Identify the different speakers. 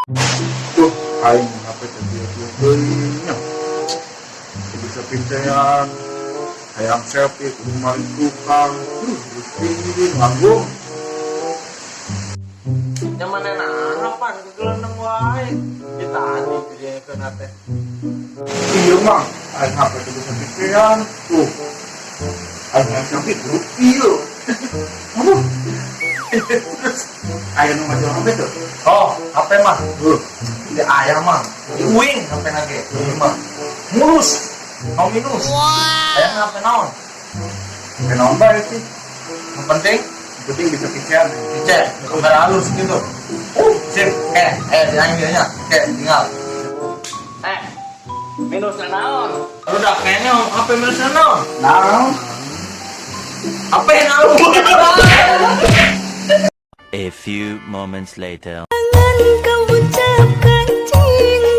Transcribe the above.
Speaker 1: Tuh, aing HP teh bieu teuing nya. Teu bisa picean. Hayang selfie kudu maling tukang. Duh, Gusti nganggung.
Speaker 2: Nyaman enak pan gegelendeng wae. Di tadi didieukeun teh.
Speaker 1: Iya mah, aing HP teu bisa picean. Tuh. Aing hayang selfie kudu ieu. Aduh. Terus aya nu ngajual HP tuh.
Speaker 2: Oh, HP mah.
Speaker 1: Tuh.
Speaker 2: Di ayah mah. Di uing HP na ge. Ieu mah. Mulus. No minus. Aya HP naon?
Speaker 1: HP naon bae sih.
Speaker 2: Yang penting
Speaker 1: Yang penting bisa picean.
Speaker 2: dicek, kamera halus gitu. Sip. Eh, di aing dia nya. Oke, tinggal. Eh, minusnya naon? Udah kayaknya HP minusnya naon?
Speaker 1: Naon?
Speaker 2: HP naon?
Speaker 3: A few moments later.
Speaker 4: Jangan kau ucapkan cinta.